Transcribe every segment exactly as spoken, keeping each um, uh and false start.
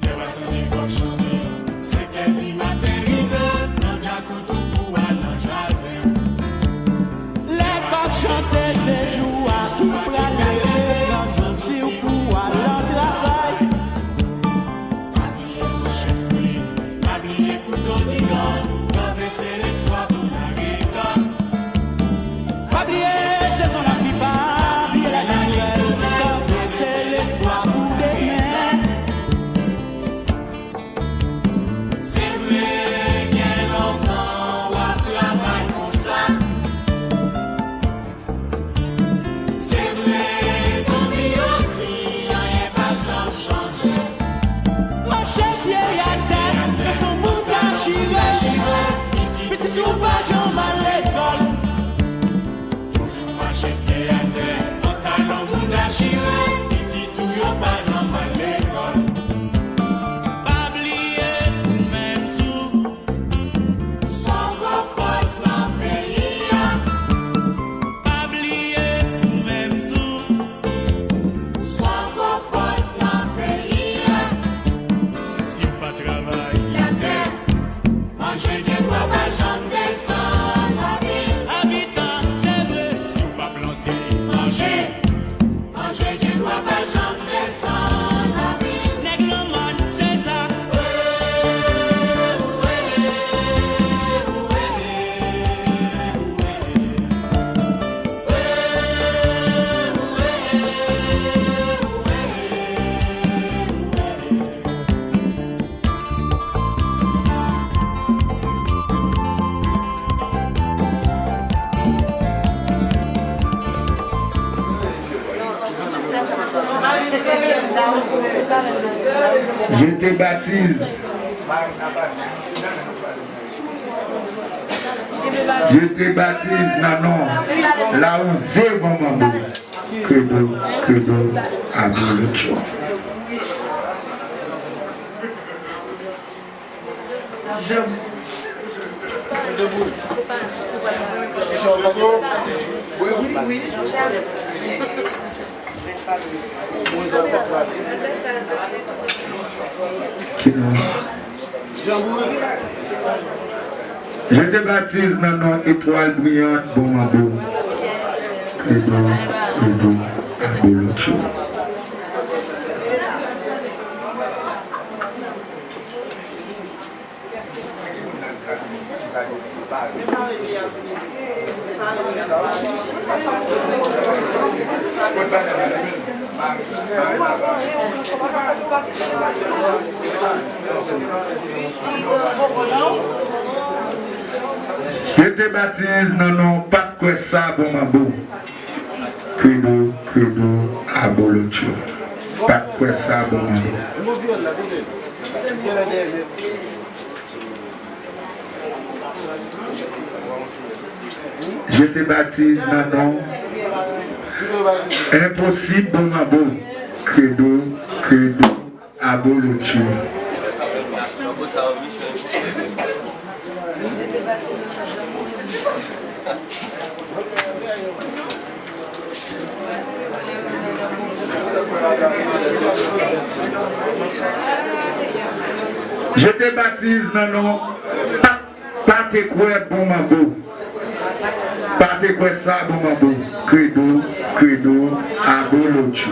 Lè w a tande kòk chante, senk è di maten rive, nan djakout ou pou al nan jaden. Lè kòk chante, se jou a ki pral leve, nan zanti w pou al nan travay. Pa bliye mouche koulin, pa bliye kouto digan, kanpe se lespwa pou lage kòk. Pa bliye sezon lapli, pa bliye lane nouvèl, kanpe se lespwa pou demen. Se vre, gen lontan w ap travay konsa. Se vre, zanmi yo di anyen pa janm chanje. Mache pye atè, ke son bout a chire. Pitit ou pa janm al lekòl. Toujou mache pye atè, pantalon mouda chire, pitit ou yo pa janm al lekòl. Pa bliye ou menm tou. Son gwo fòs nan peyi a. Pa bliye ou menm tou. Son gwo fòs nan peyi a. Si w pa travay, latè, manje gen dwa pa janm desann. Lavi, lavi tan, se vre. Si w pa plante, manje, manje gen dwa pa janm desann. Lavi, nèg lanmòn, se sa. Je te baptise. Je te baptise nan non Lawouze Bon Manbo. Credo, credo, abolotcho. Ki non? Je te baptise nan non Etwal Briyant Bon Manbo. Credo, credo, abolotcho. Je te baptise nan non Patkwèsa Bon Manbo. Credo, credo, abolotcho. Patkwèsa Bon Manbo. Je te baptise nan non Enposib Bon Manbo. Credo, credo, abolotcho. Je te baptise nan non Pa, pa te kwè Bon Manbo. Pa te kwè sa Bon Manbo. Credo, credo, abolotcho.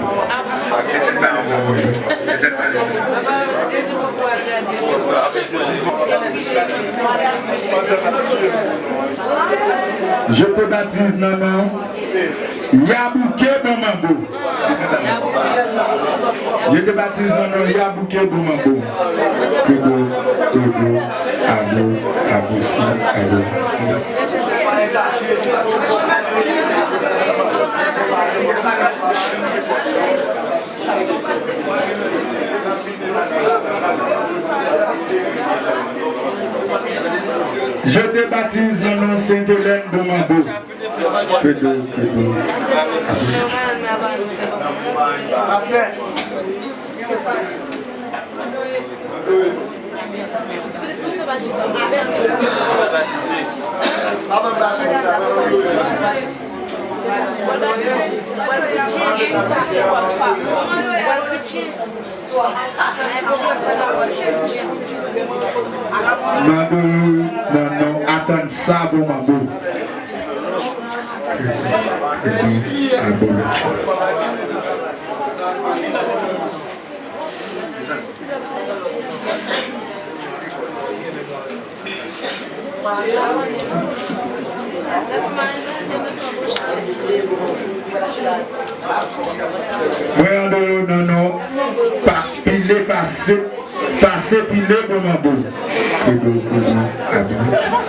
Je te baptise nan non Yabouke Bon Manbo. Je te baptise nan non Yabouke Bon Manbo. Credo, credo, abo, abosi, abo. Je te baptise dans le nom Sainte Hélène de Mambo. Credo, credo. Mado, non, non, atann sa bon, mado. Abone. Mwen an dolo nan non pa pile fase, fase pile bon manbo. Credo, credo, abone.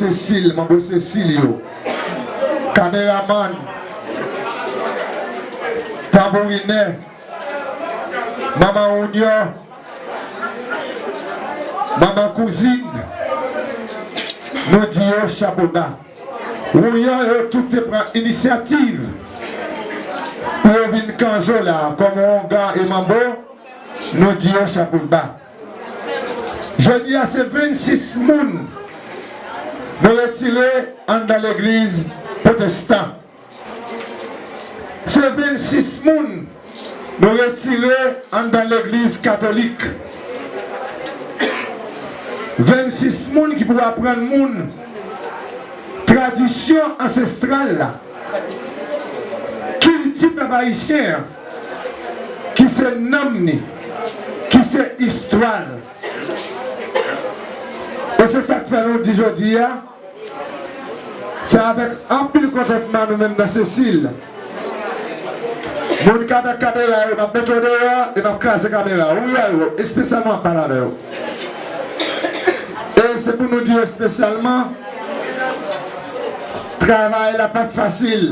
Sesil, manbo Sesil yo, kameramann, tanbourinè, manman Wounyò, manman kouzin, nou di yo chapo ba. Wounyò yo tout te pran inisyativ pou yo vin kanzo la, kòm Wonga e Manbo, nou di yo chapo ba. Jodi a, se vennsis moun nou retire anndan legliz pwotestan. Se vennsis moun nou retire anndan legliz katolik. Vennsis moun ki pou aprann moun tradisyon ansestral la, kilti pèp ayisyen an, ki se nanm ni, ki se istwa l. E se sa k fè nou di jodi a, se avèk anpil kontantman nou menm nan Sesil. Moun k avèk kamera yo, n ap mete yo deyò e n ap kraze kamera yo. Ou wè yo, espesyalman ap pale avè yo. E se pou nou di yo espesyalman, travay la pa t fasil.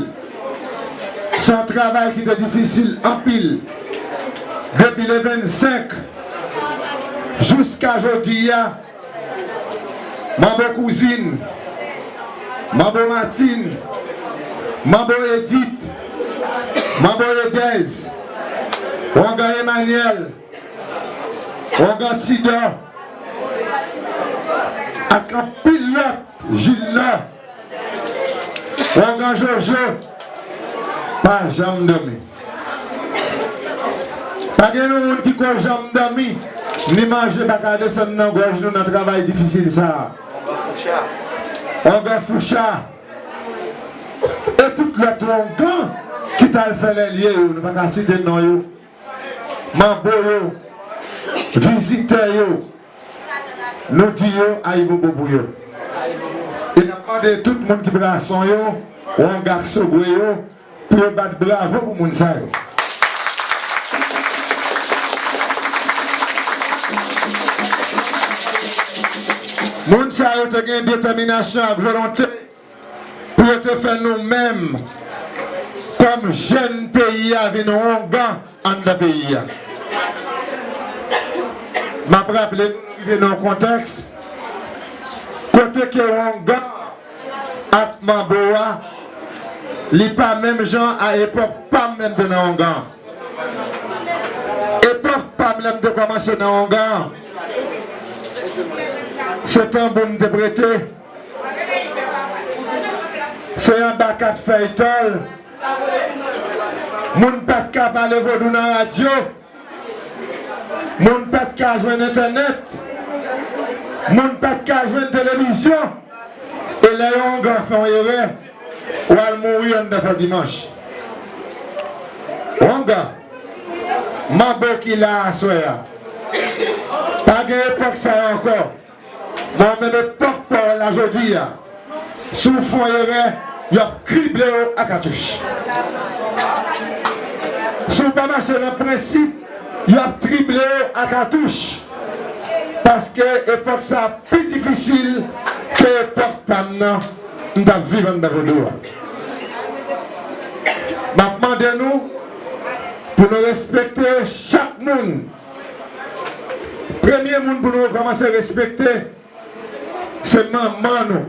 Se yon travay ki te difisil anpil. Depi le vennsenk jiska jodi a, Manbo Kouzin, Manbo Matin, Manbo Edit, Manbo Edèz, Wonga Emanyèl, Wonga Tidò, ak anpil lòt, Jilò, Wonga Jojo, pa janm dòmi. Pa gen yon moun ki ko janm dòmi, ni manje pa ka desann nan gòj nou nan travay difisil sa a. Wonga Foucha, e tout lòt Wonga ki t al fè lèlye yo, nou pa ka site non yo. Manbo yo, vizitè yo, nou di yo ayibobo pou yo. E n ap mande tout moun ki brason yo, Wonga ak Sogwe yo, pou yo bat bravo pou moun sa yo. Moun sa yo te gen detèminasyon ak volonte pou yo te fè nou menm, kòm jèn peyi a, vin Wonga anndan peyi a. M ap raple nou rive nan yon kontèks kote ke Wonga ak Manbo a, li pa menm jan a epòk pa m lè m te nan Wonga an. Epòk pa m lè m te kòmanse nan Wonga an, se tanbou m te prete, se anba kat fèy tòl. Moun pa t ka pale vodou nan radyo. Moun pa t ka jwenn entènèt. Moun pa t ka jwenn televizyon. E lè yon Wonga fè yon erè, w al mouri anndan fò dimanch. Wonga, Manbo ki la aswè a. Pa gen epòk sa a ankò. Nan menm epòk pa w la jodi a, si w fè yon erè, y ap krible w a katouch. Si w pa mache nan prensip, y ap trible w a katouch. Paske epòk sa a pi difisil ke epòk pa m nan, m t ap viv anndan vodou a. M ap mande nou pou nou respekte chak moun. Premye moun pou nou rekòmanse respekte, se manman nou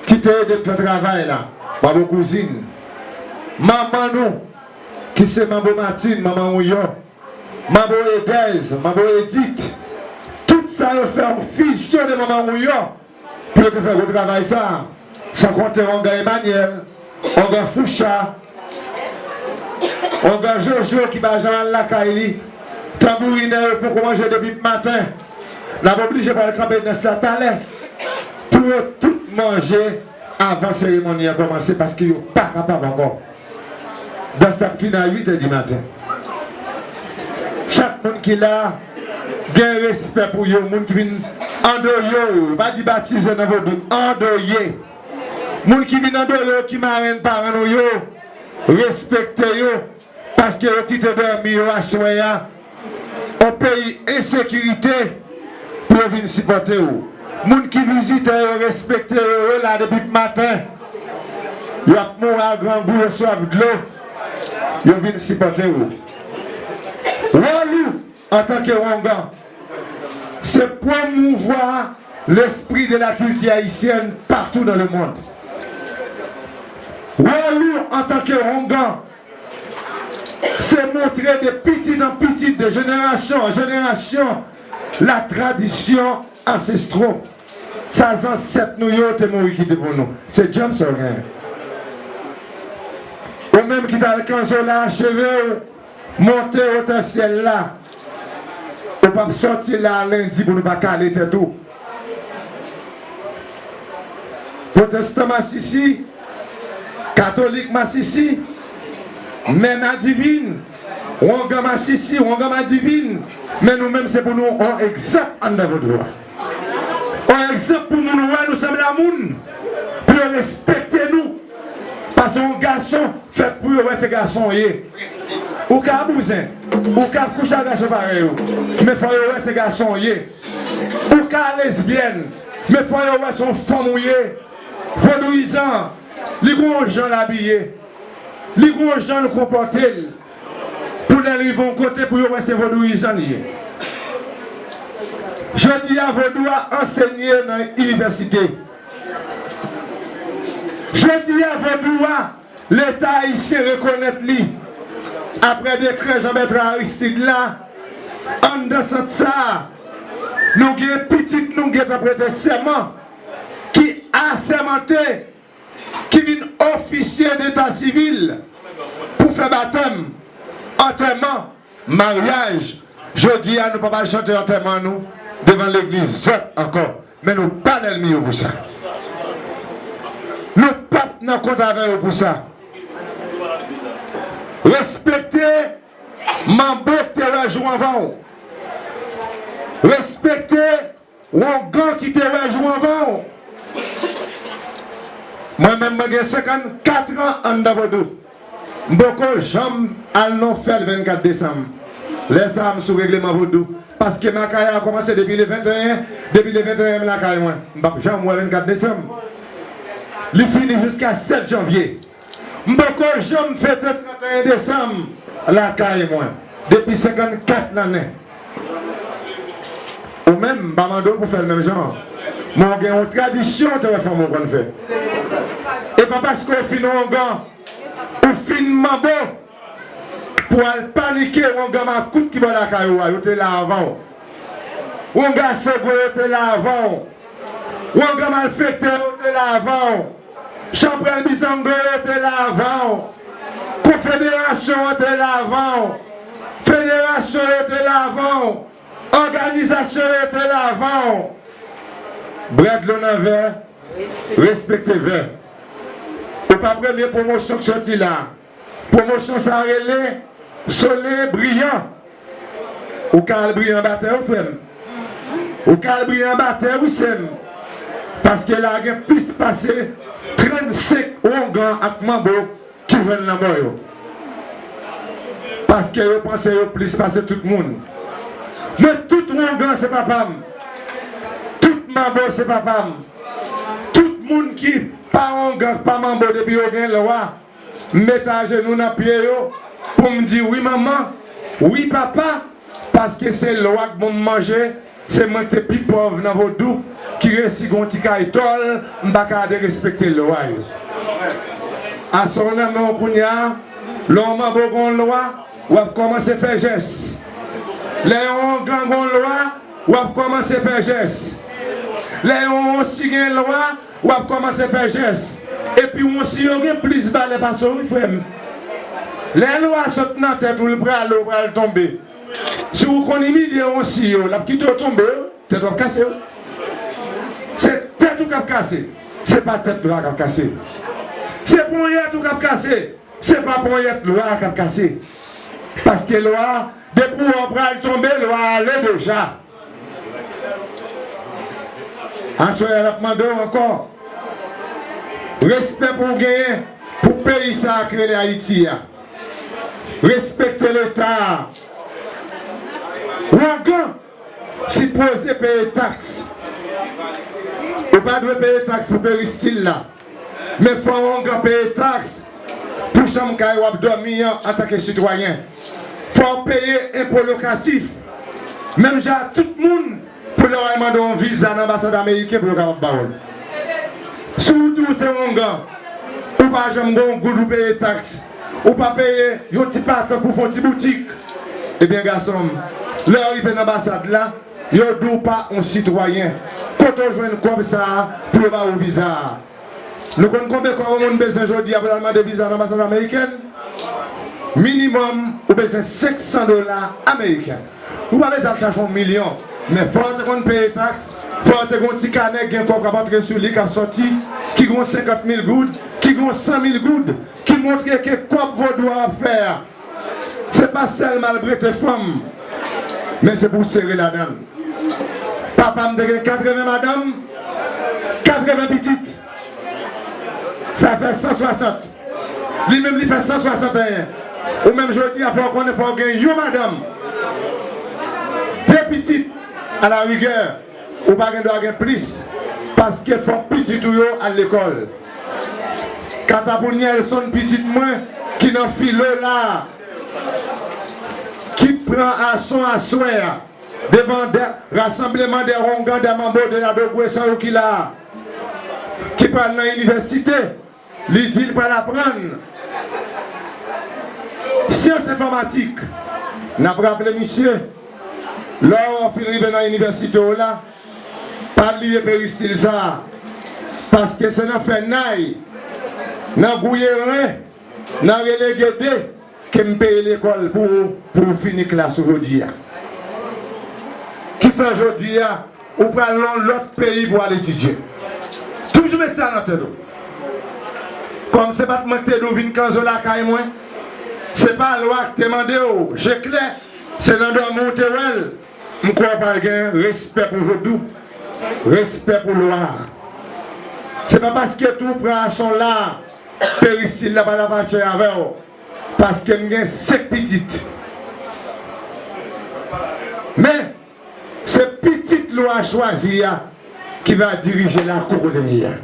ki te ede m fè travay la, Manbo Kouzin. Manman nou ki se Manbo Matin, manman Wounyò, Manbo Edèz, Manbo Edit. Tout sa yo fè yon fizyon de manman Wounyò pou yo te fè gwo travay sa a. San konte Wonga Emanyèl, Wonga Foucha, Wonga Jojo ki pa janm al lakay li, tanbourinè yo poko manje depi maten. N ap oblije pral kanpe nan sa talè pou yo tout manje avan seremoni an kòmanse, paske yo pa kapab ankò. Dans t ap fini a uit è di maten. Chak moun ki la, gen respè pou yo, moun ki vin andoye w, yo pa di batize nan vodou, andoye. Moun ki vin andoye w, ki marenn paran nou yo, respekte yo, paske yo kite dòmi yo aswè a, yon peyi ensekirite, pou yo vin sipòte w. Moun ki vizitè yo respekte yo, yo la depi maten. Yo ap mouri a grangou, yo swaf dlo. Yo vin sipòte w. Wòl ou antanke Wongan, se pwomouvwa lespri de la kilti ayisyèn patou dans le monde. Wòl ou antanke Wongan, se montre de pitit an pitit, de jenerasyon an jenerasyon, la tradisyon ansestro. Sa zansèt nou yo te mouri kite pou nou. Se djanm sa w genyen. Ou menm ki t al kanzo la, cheve w monte otè syèl la. Ou p ap sòti la lendi pou nou pa kale tèt ou. Pwotestan masisi, katolik masisi, men madivin, wongan masisi, wongan madivin, men nou menm se pou nou on egzanp anndan vodou a. On egzanp pou moun wè nou sanble a moun, pou yo respekte nou. Paske yon gason fèt pou yo wè se gason w ye. Ou ka bouzen, ou ka kouche ak gason parèy ou, men fò yo wè se gason w ye. Ou ka lesbyèn, men fò yo wè se yon fanm ou ye. Vodouyizan, li gon jan l abiye, li gon jan l konpòte l, pou lè l rive yon kote pou yo wè se vodouyizan li ye. Jodi a, vodou a ansenye nan inivèsite. Jodi a, vodou a, Leta ayisyen rekonèt li. Aprè dekrè Jean Bertrand Aristide la, anndan sant sa a, nou gen pitit nou gentan prete sèman, ki asèmante, ki vin ofisye deta sivil pou fè batèm, antèman, maryaj. Jodi a, nou p ap al chante antèman nou devan legliz zòt ankò. Men nou pa lènmi yo pou sa. Nou p ap nan kont avè yo pou sa. Respekte manbo ki te wè jou anvan w. Respekte wongan ki te wè jou anvan w. Mwen menm, mwen gen senkannkat an anndan vodou. M poko janm al nan fèt vennkat desanm. Lè sa a, m sou regleman vodou. Paske makaya a kòmanse depi le venteyen, depi le venteyen m lakay mwen. M p ap janm wè vennkat desanm. Li fini jiska sèt janvye. M poko janm fete tranteyen desanm lakay mwen. Depi senkannkat lannen. Ou menm, m pa mande w pou fè l menm jan an. Men w gen yon tradisyon w te wè fanmi w konn fè. E pa paske w fin wongan, ou fin manbo, pou w al panike wongan makout ki bò lakay ou a, yo te la avan w. Wongan segwe, yo te la avan w. Wongan malfektè, yo te la avan w. Chanpwèl bizango, yo te la avan w. Konfederasyon an te la avan w. Federasyon yo te la avan w. Òganizasyon yo te la avan w. Bwè dlo nan vè, respekte vè. Ou pa premye pwomosyon k soti la. Pwomosyon sa a rele Sole Briyan. Ou ka al briyan anba tè wi, frè m. Ou ka al briyan anba tè wi, sè m. Paske la gen plis pase trannsenk wongan ak manbo ki jwenn lanmò yo. Paske yo panse yo plis pase tout moun. Men tout wongan se papa m. Tout manbo se papa m. Tout moun ki pa wongan, pa manbo, depi yo gen lwa, m mete ajenou nan pye yo pou m di wi manman, wi papa, paske se lwa k ban m manje, se mwen k te pi pòv nan vodou, ki resi gen yon ti kay tòl, m pa ka derespekte lwa yo. Aswè w nan men w kounye a, lè yon manbo gen yon lwa, w ap kòmanse fè jès. Lè yon wongan gen yon lwa, w ap kòmanse fè jès. Lè yon wonsi gen lwa, w ap kòmanse fè jès. Epi wonsi yo gen plis valè pase w wi, frè m. Lè lwa sot nan tèt ou, l prale, w pral tonbe. Si w konn imilye wonsi yo, l ap kite w tonbe, tèt w ap kase wi. Se tèt ou k ap kase, se pa tèt lwa k ap kase. Se ponyèt ou k ap kase, se pa ponyèt lwa k ap kase. Paske lwa, depi w wè w pral tonbe, lwa ale deja. Aswè a, n ap mande w ankò, respè pou w genyen pou peyi sa a k rele Ayiti a. Respekte Leta a. Wongan sipoze peye taks. Ou pa dwe peye taks pou peristil la. Men fò w ongan peye taks pou chanm kay w ap dòmi an antanke sitwayen. Fò w peye enpo lokatif. Menm jan ak tout moun pou lè w al mande yon viza nan anbasad ameriken pou yo kapab ba w l. Si w di w se ongan, ou pa janm gen yon goud ou peye taks, ou pa peye yon ti patant pou fè yon ti boutik, ebyen gason m, lè w rive nan anbasad la, yo di w pa yon sitwayen. Kote w jwenn kòb sa a pou yo ba w viza a? Nou konn konbyen kòb yon moun bezwen jodi a pou l al mande viza nan anbasad amerikèn? Minimòm, ou bezwen senk san dola ameriken. Ou pa bezwen al chache yon milyon, men fò w te konn peye taks, fò w te gen yon ti kanè, gen kòb k ap antre sou li, k ap sòti, ki gen yon senkant mil goud, ki gen yon san mil goud, ki montre ke kòb vodou a w ap fè a, se pa sèlman al brete fanm, men se pou w sere ladan l. Papa m te gen katreven madanm, katreven pitit. Sa fè san swasant. Li menm, li fè san swasanteyen. Ou menm, jodi a, fò w konnen, fò w gen yon madanm, de pitit, alarigè, ou pa gen dwa gen plis, paske fòk pitit ou yo al lekòl. Katapounyèl sonn pitit mwen ki nan filo la, ki pran ason aswè a, devan de, rasanbleman de Ongan, de Manbo, de Ladogwe, San Oki la, ki pral nan inivèsite, li di l pral aprann syans enfòmatik. N ap raple misye, lè w fin rive nan inivèsite w la, pa bliye peristil sa a, paske se nan fè nay, nan gouye ren, nan rele gede, ke m peye lekòl pou ou, pou ou fini klas ou jodi a. Ki fè jodi a, ou pral nan yon lòt peyi pou al etidye. Toujou met sa nan tèt ou. Kòm se pa t mwen ki te di w vin kanzo lakay mwen, se pa lwa ki te mande w, je klè, se nan dòmi w te wè l. M kwè w pral gen respè pou vodou, respè pou lwa. Se pa paske tou w pran ason la, peristil la pa t ap atchè avè w. Paske m gen senk pitit. Men, se pitit lwa chwazi a ki va dirije lakou kote m ye a.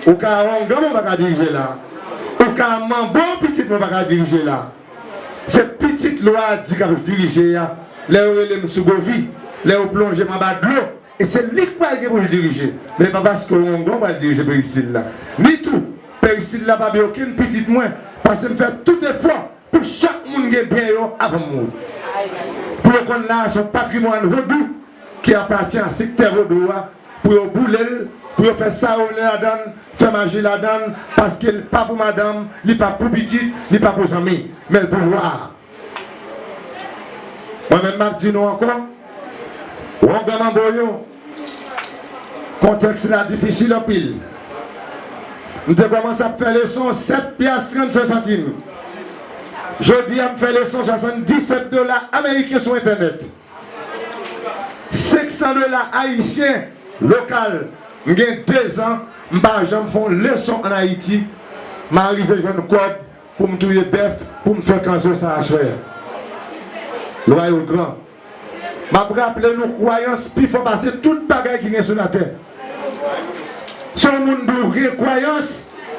Ou ka ongan, men w pa ka dirije la. Ou ka manbo, pitit, men w pa ka dirije la. Se pitit lwa a di k ap dirije a. Lè yo rele m sou govi, lè yo plonje m anba dlo, e se li k pral gen pou l dirije. Men pa paske w ongan w pral dirije peristil la. Ni tou, peristil la pa byen okenn pitit mwen, paske m fè tout efò pou chak moun gen byen yo avan m mouri. Pou yo konn la a se yon patrimwàn vodou ki apatyen a sektè vodou a, pou yo boule l, pou yo fè sa yo vle ladan l, fè maji ladan l, paske l pa pou madanm, li pa pou pitit, li pa pou zanmi, men l pou lwa a. Mwen menm m ap di nou ankò, Wongan Manbo yo, kontèks la difisil anpil. M te kòmanse ap fè leson sèt pyas trannsenk santim. Jodi a, m fè leson swasanndisèt dola ameriken sou entènèt. Senk san dola ayisyen lokal. M gen dezan, m pa janm fè yon leson ann Ayiti. M arive jwenn kòb pou m touye bèf, pou m fè kanzo sa aswè a. Lwa yo gran. M ap raple nou, kwayans pi fò pase tout bagay ki gen sou latè. Si yon moun di w gen kwayans,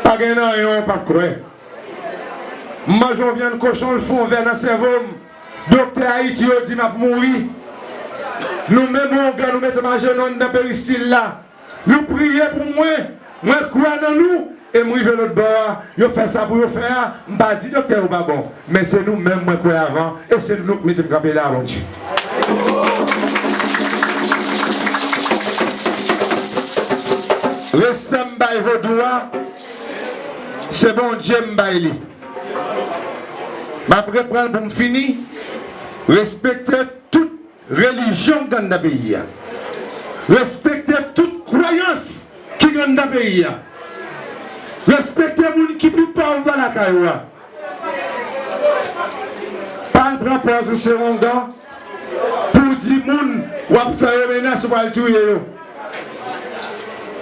pa gen anyen w pa kwè. M manje yon vyann kochon, l fè yon vè nan sèvo m. Doktè Ayiti yo di m ap mouri. Nou menm, Wongan, nou mete m ajenou anndan peristil la. Nou priye pou mwen. Mwen kwè nan nou. E m rive lòt bò a. Yo fè sa pou yo fè a. M pa di doktè yo pa bon. Men se nou menm mwen kwè avan. E se nou k mete m kanpe la, Bondye. Respè m bay vodou a, se Bondye m bay li. M ap reprann pou m fini. Respekte tout relijyon k anndan peyi a. Respekte tout kwayans ki anndan peyi a. Respekte moun ki pi pòv lakay ou a. Pa al pran pòz ou se Wongan pou w di moun w ap fè yo menas ou pral touye yo.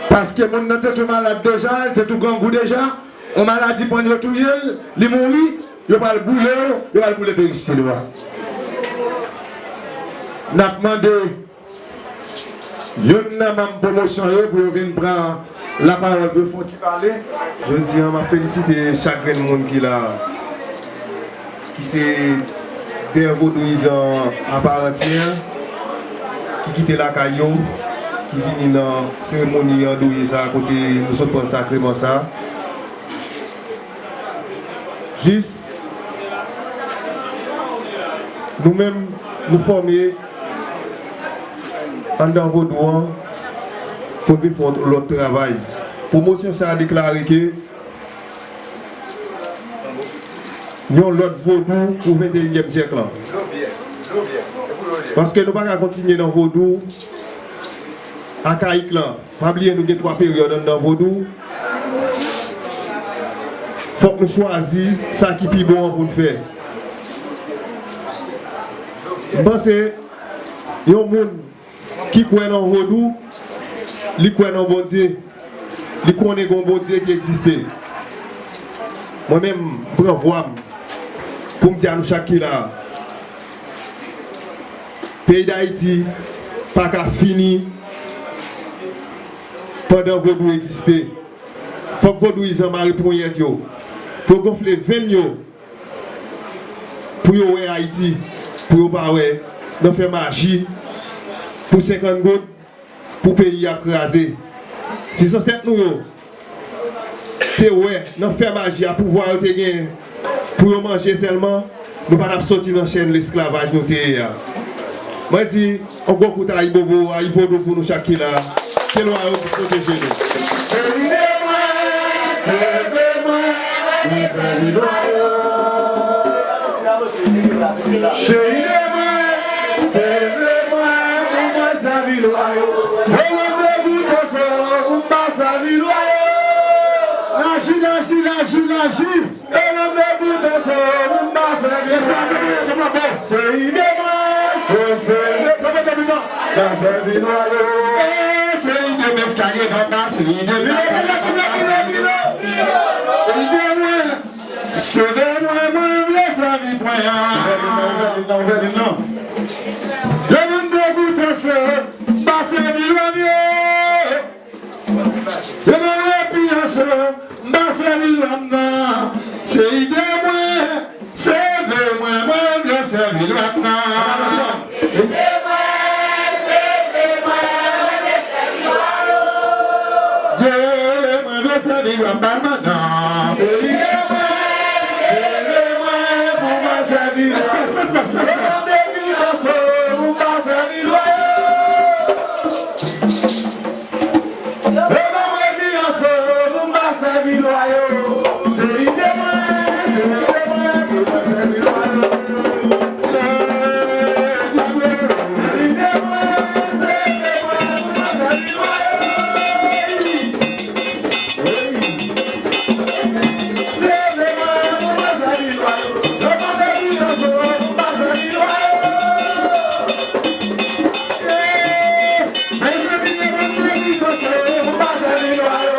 Paske moun nan te tou malad deja, li te tou grangou deja. Yon maladi pran l, yo touye l, li mouri, yo pral boule w, yo pral boule peristil ou a. N ap mande Youn nan manm pwomosyon yo pou yo vin pran lapawòl pou yo fè yon ti pale. Jodi a, m ap felisite chak grenn moun ki la, ki se dèyè vodouyizan aparantyè, ki kite lakay yo, ki vini nan seremoni andouye sa a kote nou sot pran sakreman sa a. Jis, nou menm, nou fòme anndan vodou an pou n vin fè yon lòt travay. Pwomosyon sa a deklare ke yon lòt vodou pou venteyinyèm syèk lan. Paske nou pa ka kontinye nan vodou akayik lan. Pa bliye nou gen twa peryòd anndan vodou. Fòk nou chwazi sa ki pi bon an pou n fè. M panse yon moun ki kwè nan vodou, li kwè nan Bondye, li konnen gen yon Bondye ki egziste. Mwen menm, m pran vwa m pou m di a nou chak ki la a, peyi Dayiti pa ka fini pandan vodou egziste. Fòk vodouyizan mare ponyèt yo, pou yo gonfle venn yo, pou yo wè Ayiti, pou yo pa wè nan fè maji pou senkant goud pou peyi ap kraze. Si zansèt nou yo te wè nan fè maji a pouvwa yo te genyen pou yo manje sèlman, nou pa t ap soti nan chèn lesklavaj nou te ye a. Mwen di, yon gwo kout ayibobo, ayivodou pou nou chak ki la. Ke lwa yo pwoteje nou. Seri de mwen, seri de mwen, mwen sèvi lwa yo. Seri de mwen, seri de mwen, pou mwen sèvi lwa yo. Mwen mwen debout ansanm, pou m pa sèvi lwa yo. Laji, laji, laji, laji. E nan debout ansanm, m pa sèvi lwa yo. Se ide mwen, se ide mwen, pa sèvi lwa yo. E se ide mwen eskalye papa, se ide mwen. Se ide mwen, se ide mwen, mwen vle sèvi pwen an. Ouvè li nan, ouvè li nan, ouvè li nan. E nan debout ansanm, m pa sèvi lwa yo. Se mwen epi ansanm, m pa sèvi lwa m nan. Se ide mwen, seve mwen, mwen vle sèvi lwa m nan. Ide mwen, seve mwen, mwen vle sèvi lwa yo. Dye, mwen vle sèvi lwa m pa mandan. Se ide mwen, seve mwen, pou mwen sèvi lwa yo. Se mwen epi ansanm, m pa sèvi lwa yo. E ban mwen vi ansanm, m pa sèvi lwa yo. Se ide mwen, se ide mwen, pou mwen sèvi lwa yo. Se ide mwen, se ide mwen, pou mwen sèvi lwa yo. Se ide mwen, pou mwen sèvi lwa yo. E ban mwen vi ansanm, m pa sèvi lwa yo.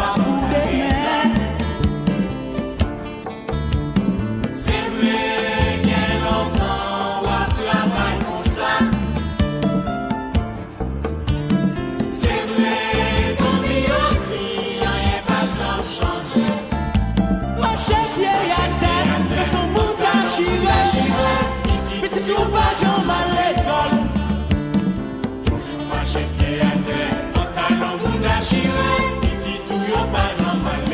Pou demen. Se vre, gen lontan w ap travay konsa. Se vre, zanmi yo di anyen pa janm chanje. Mache pye atè, ke son moun ka chire. Pitit ou pa janm al lekòl. Toujou mache pye atè, pantalon moun ka chire. Pitit ou yo pa janm al